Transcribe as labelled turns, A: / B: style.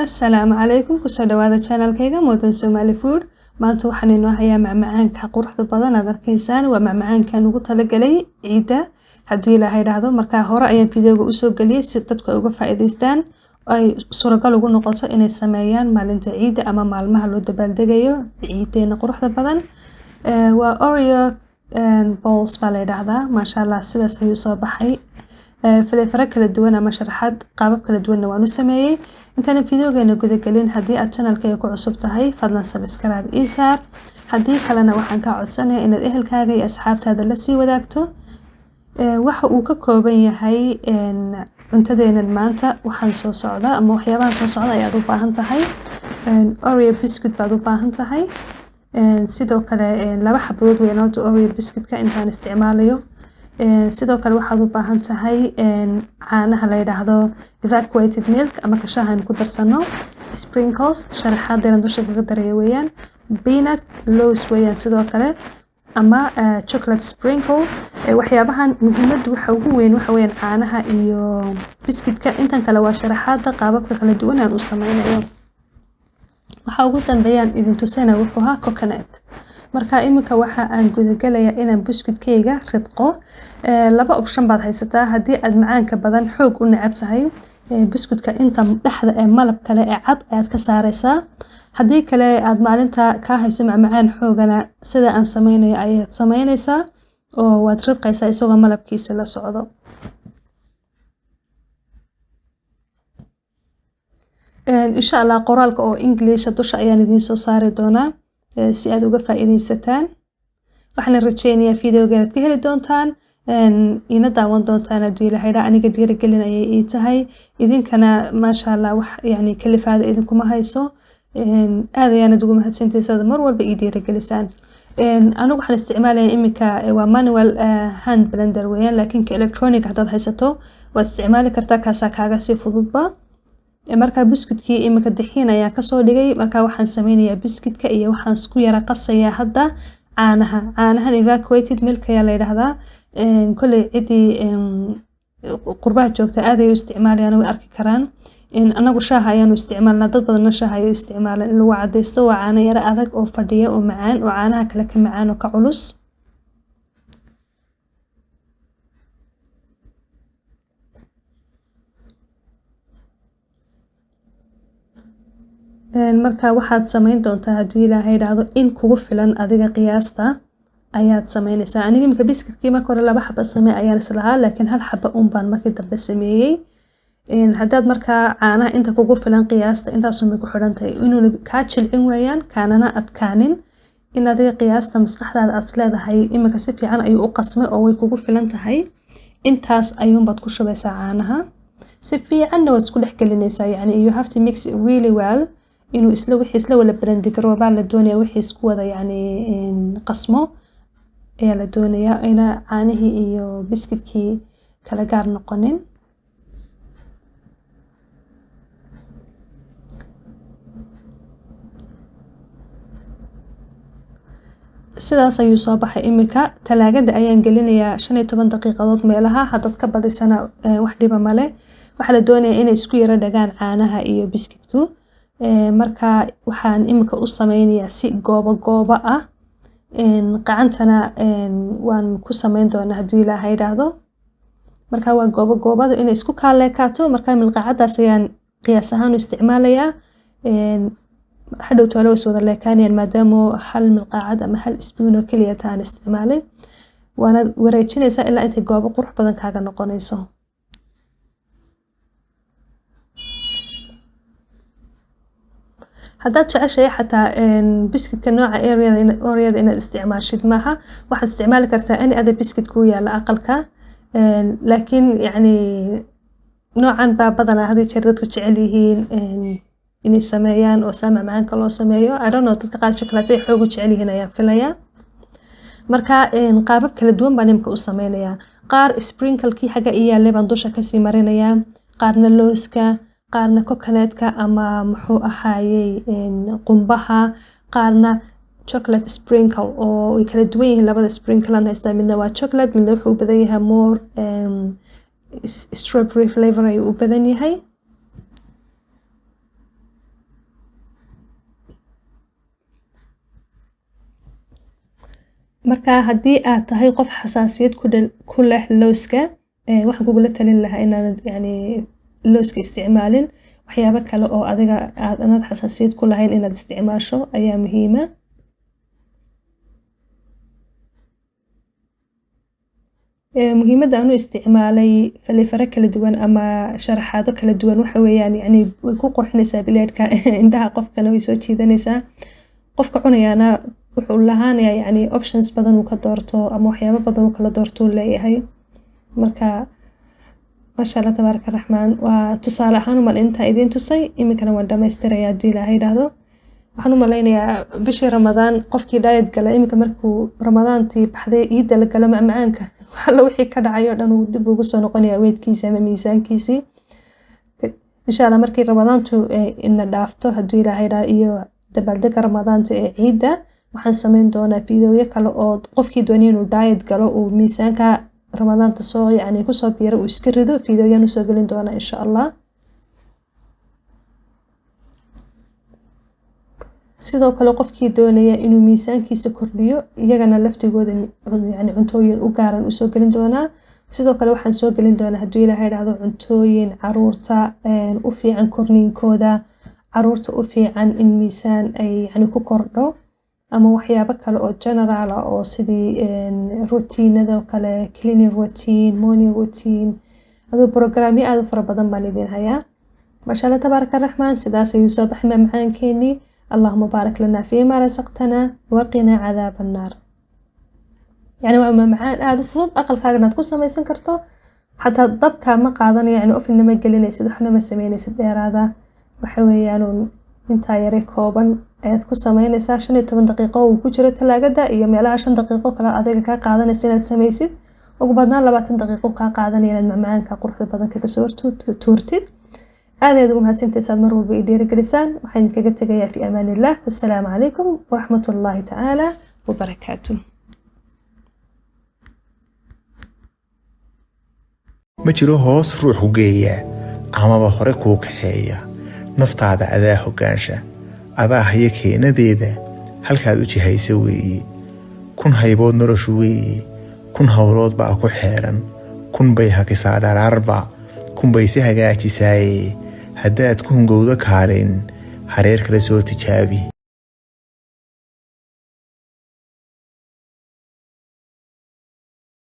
A: Assalaamu calaykum, kusoo dhawaada channelkayga Modern Somali Food. Maanta waxaan inoo hayaa macmacaanka quruxda badan aad arkaysaan. Waa macmacaankan ugu talagalay ciida haddii Ilaahay idhaahdo. Markaa hore ayaan videoga usoo geliyay si dadku ay uga faa'iidaystaan, ay suuragal ugu noqoto inay sameeyaan maalinta ciida ama maalmaha loo dabaaldegayo ciideena quruxda badan. Waa Oreo balls baa la yidhaahdaa. Maasha Allah, sidaas ayuu soo baxay. Flavoro kala duwan ama sharaxaad qaabab kala duwanna waan u sameeyey. Intaanan videogeena gudagelin, haddii aad channelkayga ku cusub tahay, fadlan subscribe ii saar. Haddii kalena, waxaan kaa codsanayaa inaad ehelkaaga iyo asxaabtaada la sii wadaagto. Waxa uu ka kooban yahay cuntadeenan maanta waxaan soo socda ama waxyaabahan soo socda ayaad u baahan tahay. Oreo biscuit baad u baahan tahay. Sidoo kale laba xabadood weyn horta Oreo biscuitka intaan isticmaalayo. Sidoo kale waxaad u baahan tahay caanaha la yidhaahdo evaporated milk ama kashaha aynu ku darsano, sprinkles sharaxaadeena dusha kaga daraya weeyaan, peanut lows weeyaan, sidoo kale ama chocolate sprinkle. Waxyaabahan muhiimaddu waxa ugu weyn waxa weeyaan caanaha iyo biscuitka. Intan kale waa sharaxaada qaababka kala duwan aan u sameynayo. Waxa ugu dambeeyaan idin tusana wuxuu ahaa coconut. Marka iminka waxa aan gudagalayaa inaan biscuitkayga ridqo. Laba option baad haysataa. Haddii aad macaanka badan xoog u neceb tahay, biscuitka inta dhexda ee malab kale ee cad ayaad ka saaraysaa. Haddii kale aad maalinta kaa hayso macmacaan xoogana, sida aan sameynayo ayaad sameynaysaa oo waad ridqaysaa isagoo malabkiisa la socdo. Insha Allah qoraalka oo Ingiliisha dusha ayaan idiin soo saari doonaa si aad uga faa'iidaysataan. Waxaan rajeynayaa videoga inaad ka heli doontaan, ina daawan doontaan haddii Ilaahay idhaa. Aniga dhiirigelin ayay ii tahay, idinkana maasha Allah wax yani kalifaada idinkuma hayso. Aad ayaanad ugu mahadsantahay sida mar walba ii dhiirigelisaan. Anigu waxaan isticmaalayaa iminka waa manual hand blender weeyaan, laakiin ka electronic haddaad haysato waad isticmaali kartaa, kaasaa kaaga sii fududba. Markaa biscuitkii iminka dixiin ayaan kasoo dhigay. Markaa waxaan sameynayaa biscuitka iyo waxaan isku yara qasayaa hadda caanaha. Caanahan evaporated milk ayaa la yidhaahdaa. Kolley ciddii qurbaha joogta aad ay u isticmaalayaan, way arki karaan. Anagu shaaha ayaanu isticmaalnaa, dad badanna shaaha ayay u isticmaalaan in lagu cadaysto. Waa caano yara adag oo fadhiya oo macaan oo caanaha kale ka macaan oo ka culus. Marka waxaad sameyn doontaa haddii Ilaahay idhaahdo in kugu filan adiga qiyaasta ayaad sameynaysaa. Aniga iminka biscuitkii marka hore laba xaba samee ayaan islahaa, laakiin hal xaba un baan markii dambe sameeyey. Haddaad markaa caanaha inta kugu filan qiyaasta intaasun ku xidhan tahay, inuuna kaa jilcin weeyaan kaanana adkaanin, in adiga qiyaasta maskaxdaada aad leedahay iminka si fiican ayuu u qasmay oo way kugu filan tahay, intaas ayuunbaad ku shubaysaa caanaha. Si fiicanna waad isku dhex gelinaysaa, yani you have to mix it really well, inuu isla wixii isla wada blend garoobaa la doonaya, wixii isku wada yani qasmo ayaa la doonayaa, ina caanihii iyo biscuitkii kala gaar noqonin. Sidaas ayuu soo baxay. Iminka talaagada ayaan gelinayaa 15 daqiiqadood meelaha. Haddaad ka badisana wax dhiba male. Waxaa la doonayaa inay isku yara dhagaan caanaha iyo biscuitku. Marka waxaan iminka u sameynayaa si goobo goobo ah, gacantana waan ku sameyn doonaa haddii Ilaahay idhaahdo. Marka waa goobo goobada inay isku kaaleekaato. Marka milqacadaas ayaan qiyaas ahaan u isticmaalayaa. Hadhow toole way is wada leekaanayaan maadaama hal milqaacad ama hal spoon oo keliya ta aan isticmaalay. Waanaad wareejinaysaa ilaa intay goobo qurux badan kaaga noqonayso. Haddaad jeceshahay xataa biscuitka nooca Oreada inaad isticmaashid maaha, waxaad isticmaali kartaa any other biscuit kuu yaala aqalka, laakiin yacni noocan baa badanaa had iyo jeer dadku jecel yihiin inay sameeyaan oo saa macmacaanka loo sameeyo. I don't know, dadka qaar chocolate ay xoog u jecel yihiin ayaan filayaa. Marka qaabab kala duwan baan imika u sameynayaa. Qaar sprinklekii xagga ii yaalay baan dusha kasii marinayaa, qaarna looska, qaarna coconutka ama muxuu ahaayey qumbaha, qaarna chocolate sprinkle oo way kala duwan yihiin. Labada sprinkle aan haystaa, midna waa chocolate, midna wuxuu u badan yahay more strawberry flavor ayuu u badan yahay. Marka haddii aad tahay qof xasaasiyad ku leh lowska, waxaan kugula talin lahaa inaanad yani lowska isticmaalin. Waxyaabo kale oo adiga aad anaad xasaasiyad ku lahayn inaad isticmaasho ayaa muhiima. Muhiimadda aan u isticmaalay faleefaro kala duwan ama sharaxaado kala duwan waxa weeyaan, yani way ku qurxinaysaa bileedka, indhaha qofkana way soo jiidanaysaa. Qofka cunayaana wuxuu lahaanayaa yani options badan uu ka doorto ama waxyaabo badan uu kala doorto uu leeyahay. Marka maasha Allah tabaaraka raxmaan, waa tusaale ahaan umaan intaa idiin tusay. Iminkana waan dhamaystirayaa haddii Ilaahay yidhaahdo. Waxaan u malaynayaa bishii Ramadaan qofkii diet gala, iminka markuu Ramadaantii baxday ciidda la galo, macmacaanka alla wixii ka dhacay oo dhan uu dib ugu soo noqonayaa weydkiisa ama miisaankiisii. Insha Allah markii Ramadaantu ina dhaafto haddii Ilaahay yidhaahdo iyo dabaaldega Ramadaanta ee ciidda, waxaan sameyn doonaa fiidiyowyo kale oo qofkii doonaya inuu diet galo uu miisaanka Ramadaanta soo yani kusoo biiro uu iska rido, fiidiyowyaan usoo gelin doonaa insha Allah. Sidoo kale qofkii doonaya inuu miisaankiisa kordhiyo, iyagana laftigooda yani cuntooyin u gaaran usoo gelin doonaa. Sidoo kale waxaan soo gelin doonaa haddii Ilaahay yidhaahdo cuntooyin caruurta u fiican korniinkooda, caruurta u fiican in miisaan ay yani ku kordho, ama waxyaabo kale oo general ah oo sidii routiinada oo kale, cleaning routine, morning routine, adoo programyo aad u fara badan baan idin hayaa. Maasha Allah tabaaraka raxmaan, sidaas ayuu soo baxay macmacaankeenii. Allahuma baarik lana fiima rasaqtana waqina cadaab annaar. Yani waa macmacaan aad u fudud, aqalkaagana aad ku samaysan karto. Xataa dabka ma qaadanayo, yani ovenna ma gelinaysid, waxna ma sameynaysid dheeraada. Waxa weeyaan intaa yare kooban ayaad ku sameynaysaa. 15 daqiiqo uu ku jiro talaagada iyo meelaha 5 daqiiqo kale adiga kaa qaadanaysa inaad samaysid. Ugu badnaan 20 daqiiqo kaa qaadanaya inaad macmacaanka quruxda badan kaga soo tuurtid. Aad ayaad ugu mahadsantahay saad mar walba i dhiirigelisaan. Waxaan idinkaga tegayaa fi amaan illah. Wassalaamu calaykum waraxmatullaahi tacaala wabarakaatuh.
B: Ma jiro hoos ruux ku geeya amaba hore kuu kaxeeya. Naftaada adaa hoggaansha, adaa haya keenadeeda, halkaad u jihaysa weeye. 1000 haybood noloshu weeye, 1000 howlood baa ku xeeran, 1000 bay hakisaa dharaarba, 1000 bay si hagaajisaaye. Haddaad ku hungowdo kaalin, hareer kale soo tijaabi.